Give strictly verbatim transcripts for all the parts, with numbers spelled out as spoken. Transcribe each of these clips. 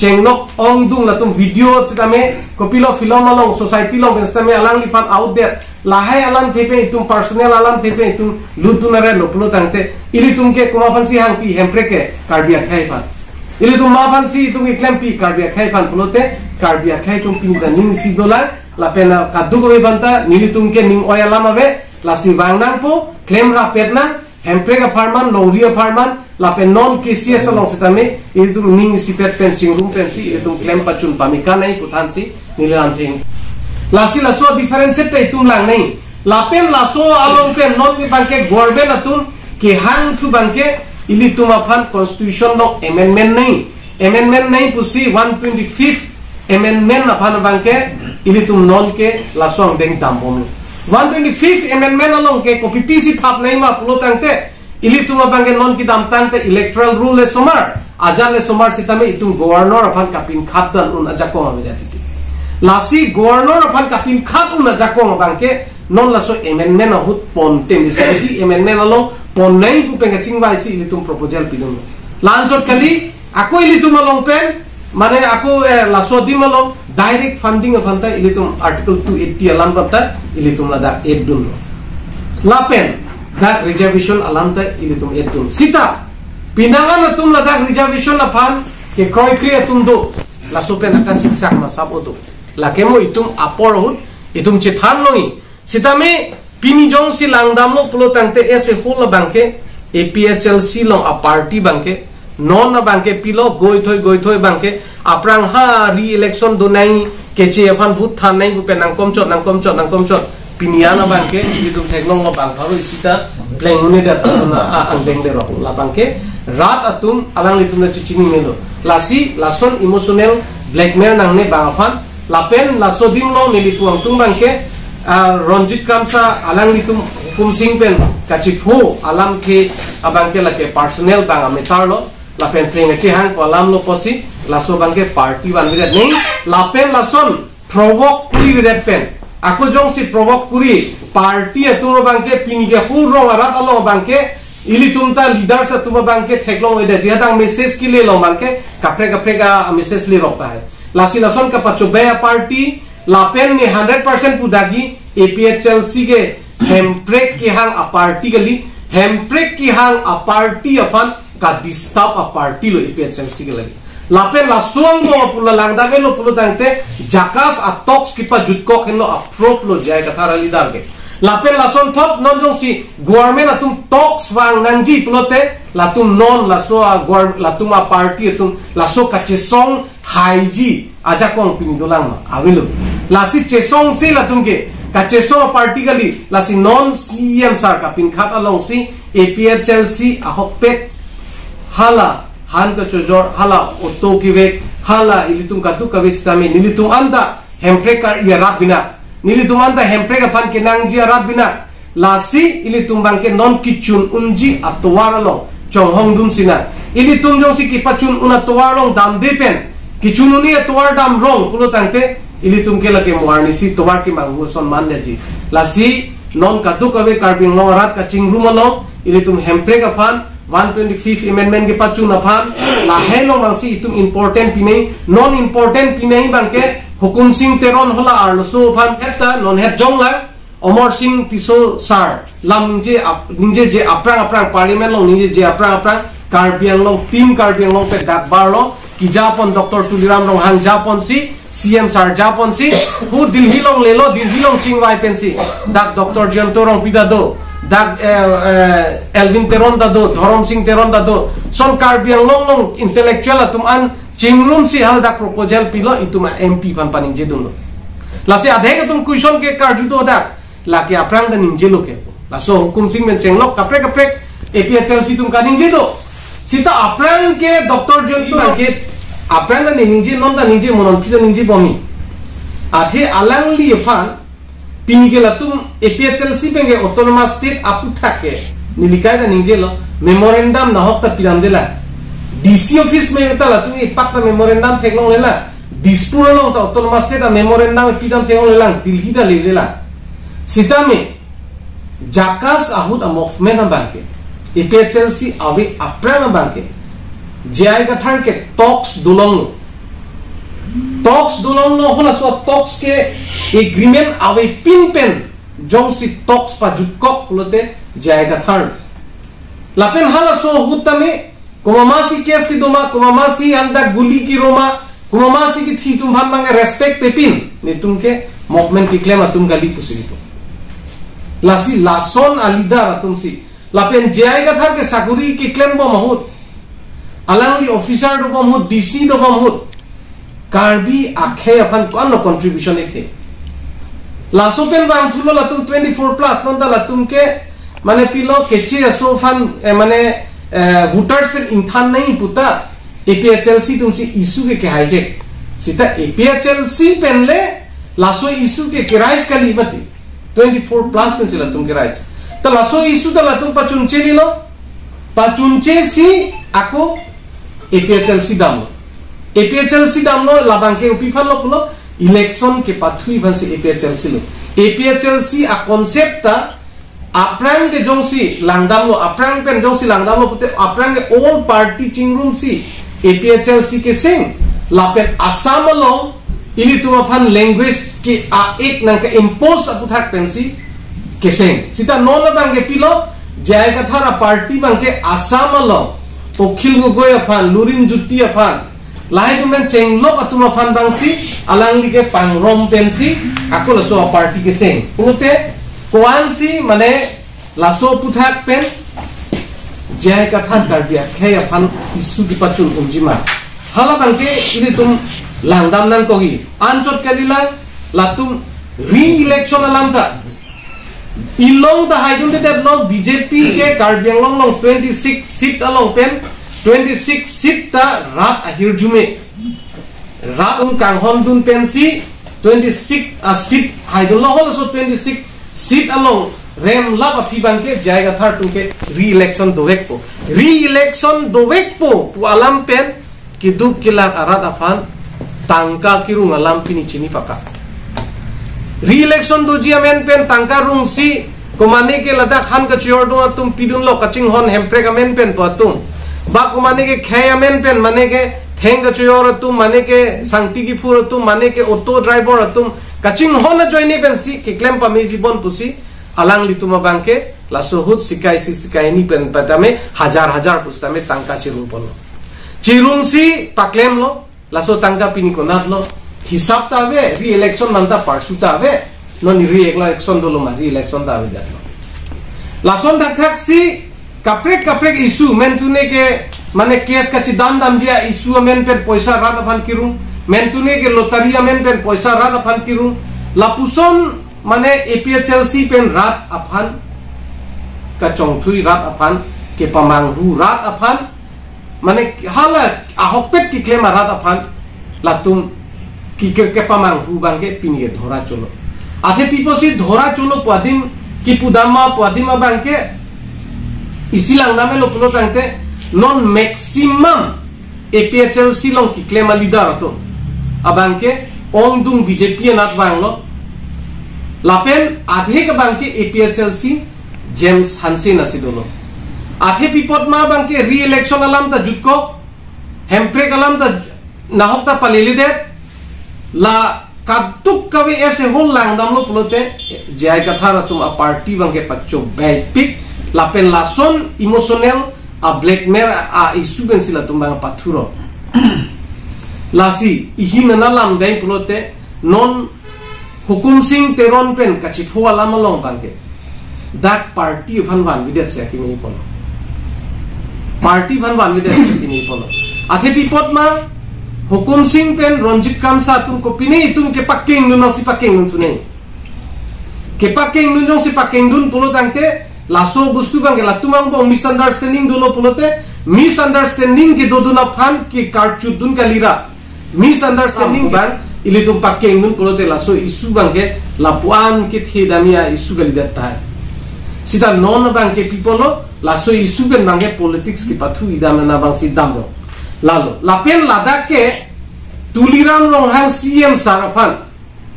chenglok ongdung latum video sitame kopilo film along society along pen sitame alangliphan outdated lahai alamthe pen itum personal alamthe pen itum lutdun arelo pulo tangte ilitum ke komat aphansi hangpi Hemprek ke Karbi akhei aphan. Ilitum ma aphansi itum keklempi Karbi akhei aphan pulote Karbi akhei atum pini ta ning isi dolang lapen kadokave aphanta nelitum ke ning oi alam ave lasi vang nangpo klem rapet nang Hemprek apharman, longri apharman, lapen non K C S along sitame, ilitum ning isipet pen chingrum pensi, ilitum klem pachun pame kanai puthansi, neli lam theng. Lasi laso difference ta itum lang nai. Lapen laso along pen non ni bangke government atum kehang thu bangke, ilitum aphan constitution along amendment nai. Amendment nai pusi one twenty-fifth amendment aphan bangke ilitum non ke laso angdeng dambom. One twenty-fifth amendment along ke kopi pisi thap nai ma pulo tangte ilitum abangke non kedam tangte electoral roll le somar, ajat le somar sitame itum governor aphan kapinkhat dan un ajakong ave jati. Lasi governor aphan kapinkhat un ajakong abangke non laso amendment ahut pon tem isi amendment along pon nai pu pen kachingvaisi ilitum proposal pidun. La-anchot kali, ako ilitum along pen, mane ako, eh, laso adim along direct funding aphanta ilitum Article two eighty alam aphanta ilitum ladak add dunlo. Lapen dak reservation alam ta ilitum add dun. Sita, pinangan atum ladak reservation aphan kekroikre atum do. Laso pen akasiksak masap o do. Lake mo itum apor ahut, itum chethan noi. Sitame pini jongsi langdamlo pulo tangte ese hula bangke A P H L C along a party bangke non abangke pilo goithoi goithoi bangke aphrang ha re-election do nai keche aphan vote than nai pu pen nangkomchot nangkomchot nangkomchot pini an abangke ilitum theklonglo bang pharo isi ta pleng un-edet atum a angdeng lerok la bangke rat atum alanglitum ta chechini melo lasi lason emotional blackmail nangne bang aphan lapen laso adim along neli puang tung bangke, ah, Ranjit Kramsa alanglitum Hukum Singh pen kachipho alamthe abangke lake personal bang a matter lo lapen preng kachehang ko alam lo pusi laso bangke party vanvedet nai lapen lason provoke kuri vedet pen ako jongsi provoke kuri party atum abangke pini ke hu rong arat along abangke ilitum ta leaders atum abangke theklong eda jihadang message kele long bangke kaprek kaprek a message lerok tahai. Lasi lason kapachobei a party lapen ne hundred percent pudagi A P H L C ke Hemprek kehang a party kali, Hemprek kehang a party aphan ka disturb a party lo A P H L C ke lagi. Lapen laso angbong apula langdamelo pulo tangte JACAS a talks kepajutkok henlo a proof lo J I Kathar a leader ke. Lapen lason thot non jongsi government atum talks vang nangji pulote latum non laso a gor latum a party atum laso kachesong haiji ajakong pini dolang ma avelo. Lasi chesongsi latum ke kachesong a party kali lasi non C E M sir kapinkhat alongsi A P H L C ahokpet hala han kachojor hala auto kevek hala ilitum kadokave sitame nelitum anta Hemprek kar-i arat binak nelitum anta Hemprek aphan kenangji arat binak lasi ilitum bangke non kechun unji atovar along chonghong dun sina. Ilitum jongsi kepachun un atovar along damde pen kechun un-e atovar dam rong pulo tangte ilitum ke lake mo arnisi tovar kemanghu ason mandeji. Lasi non kadokave Karbi Anglong arat kachingrum along ilitum Hemprek aphan one twenty-fifth amendment kepachun aphan lahai along bangsi itum important pinai non important pinai bangke Hukum Singh Teron hala arloso aphan heta non het jonglang Amar Singh Tisso sir lam ningje ap- ningjeje aphrang aphrang parliament along ningjeje aphrang aphrang Karbi Anglong team Karbi Anglong pen dak barlo kejapon Doctor Tuliram Ronghang japonsi C M sir japonsi hu Delhi along lelo Delhi along chingvai pensi dak Doctor Jayanta Rongpi ta do dak eh, eh, Elwin Teron ta do Dhorom Singh Teron ta do son Karbi Anglong along intellectual atum an chingrumsi haladak proposal pilo itum a M P aphan paningje dunlo. Lasi adhek atum question ke karju do dak lake aphrang ta ningjelo ke. Laso Hukum Singh pen chenglok kaprek kaprek A P H L C atum kaningje do. Sita aphrang ke Doctor Jayanta ke aphrang ta ningje non ta ningje mo non phi ta ningje bomi. Athe alangli aphan pini ke latum A P H L C pen ke autonomous state aputhak ke nelikai ta ningjelo memorandum nahok ta pidamde la. D C office me ta latum ipak ta memorandum theklonglelang. Dispur along ta autonomous state a memorandum pidam theklonglelang Delhi ta lelelang. Sitame JACAS ahut a movement abangke A P H L C ave aphrang abangke J I Kathar ke talks dolonglo. Talks dolonglo, halaso talks ke agreement avepin pen jongsi talks pajutkok pulote J I Kathar. Lapen halaso ahut tame, komatsi case kedo ma, komatsi anta guli kiro ma, komatsi kithi atum aphan mang respect pepin, netum ke movement keklem atum kali pusi gitu. Lasi lason a leader atumsi. Lapen J I Kathar ke sakuri keklem bom ahut, alangli officer dobom ahut, D C dobom ahut, Karbi akhei aphan ko-anlo contribution ethe. Laso pen vangthulo latum twenty-four plus, non ta latum ke mane pilo keche aso aphan, eh, mane, eh, voters pen ingthan nangji puta A P H L C atumsi issue ke ke-hijack. Seta A P H L C pen le laso issue ke ke-raise kali mati. Twenty-four plus pensi latum ke-raise. Ta laso issue ta latum pachunche nilo. Pachunchesi ako A P H L C damlo. A P H L C damlo, labang ke kopi aphanlo pulo, election kepathu aphansi A P H L C lo. A P H L C a-concept ta aphrang ke jongsi langdamlo, aphrang pen jongsi langdamlo pute, aphrang ke all party chingrumsi A P H L C keseng, lapen Assam along ilitum aphan language ke a-act nangke-impose aputhak pensi keseng. Seta non abang ke pilo, J I Kathar a-party abang ke Assam along Akhil Gogoi aphan, Lurinjyoti aphan, lahai atum pen chenglok atum aphan abangsi alangli ke pangrum pensi ako laso a-party keseng. Pulote ko-ansi mane laso aputhak pen J I Kathar Karbi akhei aphan issue kepachun unji ma, hala abang ke ilitum langdam nangkokji. Anchot kalilang, latum re-election alam ta ilong ta haidundedetlo. B J P ke Karbi Anglong along twenty-six seat along pen twenty-six seat ta rat ahirjume, rat atum kanghondun pensi twenty-six a-seat haidunlo. Halaso twenty-six seat along remlap aphi abang ke J I Kathar atum ke re-election dovekpo. Re-election dovekpo pu alam pen keduk kelak arat aphan tangka kerung alam pini chini paka. Re-election doji amen pen tangka rungsi, komane ke ladak han kachoyor dung atum pidunlo kachinghon Hemprek amen pen pu atum, ba komane ke khei amen pen, mane ke theng kachoyor atum, mane ke sangti kiphur atum, mane ke auto driver atum, kachinghon ajoine pensi keklem pameji bon pusi, alanglitum abang ke laso ahut sikai isi sikai hini pen patame hajar hajar pusitame tangka chirung ponlo. Chirungsi paklemlo, laso tangka pini konatlo, hisap ta ave, re-election manta parsu ta ave, non re-election dolo ma, re-election ta ave jatlo. Lason thakthaksi kaprek kaprek issue, mentune ke mane case kachidam damji a-issue amen pen poisa rat aphan kerung, mentune ke lottery amen pen poisa rat aphan kerung, lapuson mane A P H L C pen rat aphan kachongthui, rat aphan kepamanghu, rat aphan mane hala ahokpet keklem arat aphan latum ke, ke, kepamanghu abang ke pini ke dhora cholo. Athe pi apotsi dhora cholo pu adim, kipudam ma pu adim abang ke isi langdamlo pulo tangte, non maximum A P H L C along keklem a-leader atum abang ke ongdung B J P anat vanglo. Lapen adhek abang ke A P H L C James Hansen asi dolo. Athe pi apot ma abang ke re-election alam ta jutkok, Hemprek alam ta nahok ta paleledet, la kaduk kave ese hol langdamlo pulote, J I Kathar atum a-party abang ke pachobeipik, lapen lason emotional a-blackmail a-issue pensi latum abang pathuro. Lasi ihin ana lamdai pulote, non Hukum Sing Teron pen kachipho alam along abang ke dak party aphan vanvedet si akimi ponlo. Party aphan vanvedet si akimi ponlo. Athe pi apot ma Hukum Sing pen Ranjit Kramsa atum kopine itum kepakengdun nangsi pakengdun thunei. Kepakengdun jongsi pakengdun pulo tangte, laso bostu abang ke latum angbong misunderstanding dolo pulote, misunderstanding kedodun aphan ke karchutdun kalira. Misunderstanding abang ilitum pakengdun pulote laso issue abang ke lapu-an kethe damji a-issue kalidet tahai. Seta non abang ke pi apotlo, laso issue pen abang ke politics kepathu idam na abangsi damlo. Lalo, lapen ladak ke Tuliram Ronghang C M sir aphan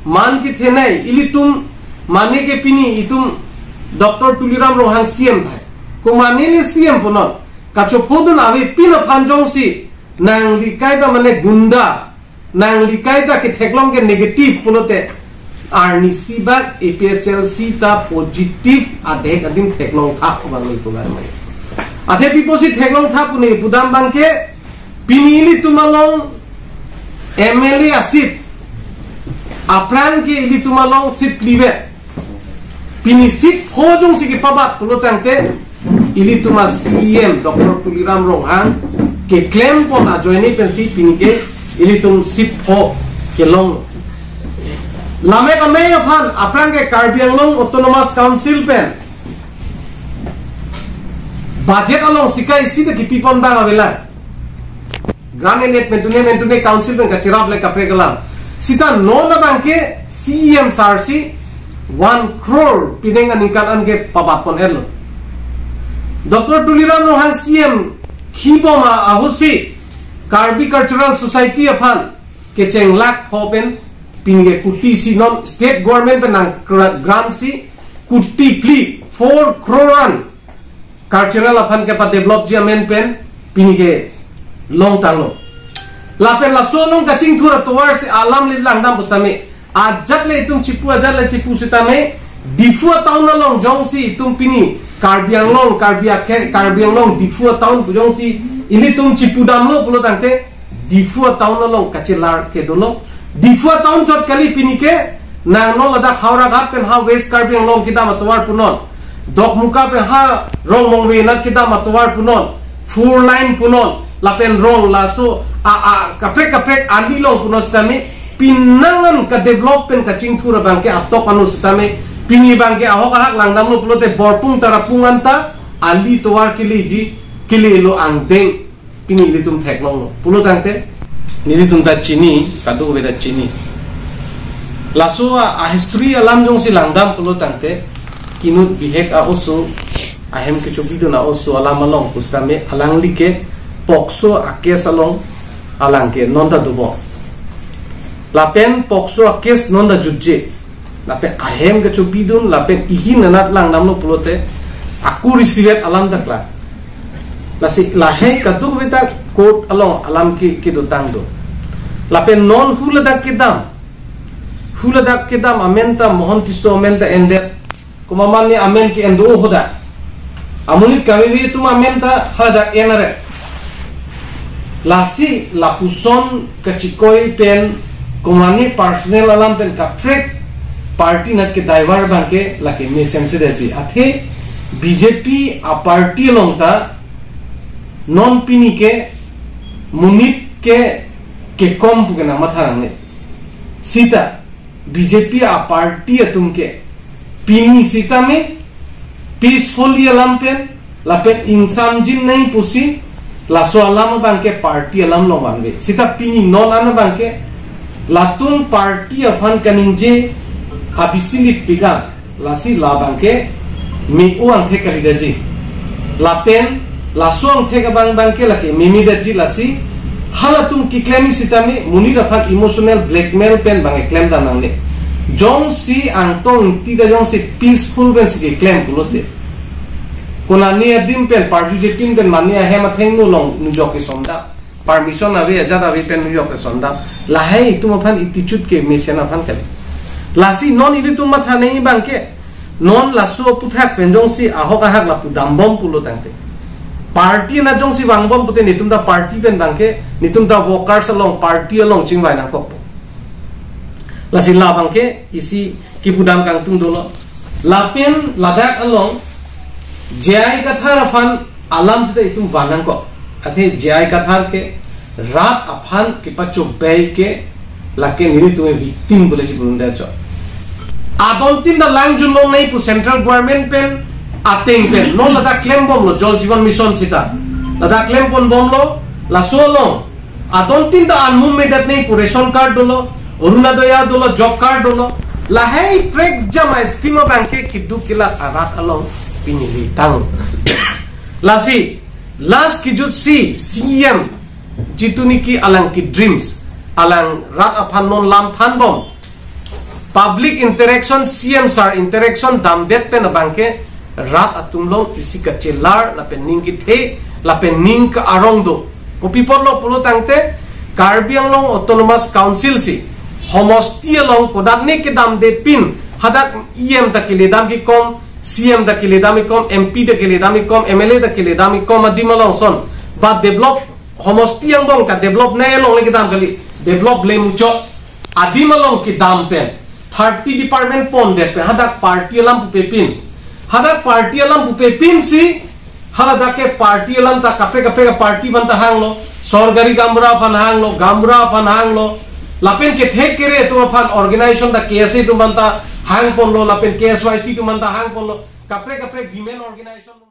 man kethenei, ilitum mane ke pini itum Doctor Tuliram Ronghang C M tahai. Komane le C M punon, kachophodun avepin aphan jongsi nangli kaita mane gunda, Nanglikai ta ketheklong ke negative pulote, arnisi bak A P H L C ta positive adhek adim theklong thak abang lo pu bang. Athe pi apotsi theklong thak pu ne pudam abang ke, pini ilitum along M L A a-seat, aphrang ke ilitum along seat phli vet. Pini seat pho jongsi kepabat pulo tangte, ilitum a-C E M Doctor Tuliram Ronghang keklem pon ajoine pensi pini ke ilitum seat pho kelong. Lamek amei aphan aphrang ke Karbi Anglong Autonomous Council pen budget along sika isi ta kipi pon abang avelang. Grant and aid mentune mentune council pen kachirap le kaprek alam. Sita non abang ke C E M sir si one crore pining aningkan an ke pabat pon-etlo. Doctor Tuliram Ronghang C E M kibom ahut si Karbi Cultural Society aphan kecheng lakh pho pen pini ke kuti isi, non state government pen nang gra-, grant si kuti phli, four crore an cultural aphan kepadevelop ji amen pen pini ke longtanglo. Lapen laso along kachingthur atovar si alam le langdam pusitame, ajat le itum chipu, ajat le chipu sitame, Diphu town along jongsi itum pini Karbi Anglong, Karbi akhei, Karbi Anglong Diphu town pu jongsi ilitum chipu damlo pulo tangte, Diphu town along kachelar ke dolo. Diphu town chot kali pini ke, nang non ladak Howraghat pen ha West Karbi Anglong kedam atovar punon, Dokmoka pen ha Rongmongve nat kedam atovar punon, four lane punon, lapen rong laso a, a, kaprek kaprek ali along punon sitame, pinangan kadevelop pen kachingthur abang ke atok anu sitame, pini abang ke ahok ahak langdamlo pulote Borpung Tarapung anta ali tovar keleji, kelelo angdeng pini ilitum theklonglo. Pulo tangte, nelitum ta chini, kadokave ta chini. Laso a, a history alam jongsi langdam pulo tangte, inut bihek a-oso, ahem kechobidun a-oso alam along pusitame, alangli ke POCSO a-case along alang ke non ta dobom. Lapen POCSO a-case non ta jutje. Lapen ahem kechobidun, lapen ihin anat langdamlo pulote, aku received alam dak la. Lasi lahei kadokave ta court along alam ke, kedotang do. Lapen non huladak kedam, huladak kedam amen ta Mohon Tisso amen ta endet. Komat mane amen ke-en do hoda. Amonit kaveve atum amen ta hadak en are. Lasi lapuson kachikoi pen komat mane personal alam pen kaprek party nat kedaiver abang ke lake mesen si daji. Athe B J P a-party along ta non pini ke monit ke kekom pu ke nang matha nangne. Sita B J P a-party atum ke pini sitame peacefully alam pen lapen ingsamjin nai pusi laso alam abang ke party alam along vanve. Sita pini non an abang ke latum party aphan kaningje abisi lip pigan. Lasi labang ke me-o angthek kalidaji. Lapen laso angthek abang abang ke lake meme daji, lasi halatum keklem sitame monit aphan emotional blackmail pen bang keklem dam nangne. Jongsi Angtong Ingti ta jongsi peaceful pensi keklem pulote, konane adim pen party jetin pen mane ahem athengno along nujok kesondam, permission ave, ajat ave pen nujok kesondam, lahei itum aphan attitude ke mesen aphan kali. Lasi non ilitum matha nangji abang ke, non laso aphuthak pen jongsi ahok ahak lapu dambom pulo tangte, party nat jongsi vangbom pute, netum ta party pen abang ke, netum ta workers along, party along chingvai nangkokpo. Lasi labang ke isi kipu dam kangtung dolo. Lapen ladak along J I Kathar aphan alam sita itum van nangkok. Athe J I Kathar ke rat aphan kepachobei ke lake nelitum a-victim pulo si pulun da cho. Adon tin ta langjun longnei pu central government pen ateng pen non ladak klembomlo Jal Jeevan Mission sita. Ladak klem ponbomlo, laso along adon tin ta anhum medat nei pu ration card dolo, Orunodoi dolo, job card dolo. Lahei prekjam a-scheme abang ke keduk kelak arat along pini le tang. Lasi last kejut si C E M jitu niki alang ke-dreams, alang rat aphan non lam thanbom, public interaction, C M sir interaction damdet pen abang ke rat atum along isi kachelar lapen ning kethe lapen ning ka-arong do. Kopi apotlo pulo tangte, Karbi Anglong Autonomous Council si homosti along kodak ne kedamde pin, hadak E M ta keledam kekom, C M ta keledam kekom, M P ta keledam kekom, M L A ta keledam kekom adim along son, ba develop, homosti angbong ka develop ne along le kedam kali, develop le muchot adim along kedam pen thirty department pondet pen hadak party alam pupe pin, hadak party alam pupe pin si, haladak ke party alam ta kaprek kaprek party banta hanglo, sorkari gaonbura aphan hanglo, gaonbura aphan hanglo, lapen kethek kere atum aphan organization ta K S A atum banta hangponlo, lapen K S Y C atum banta hangponlo, kaprek kaprek women organization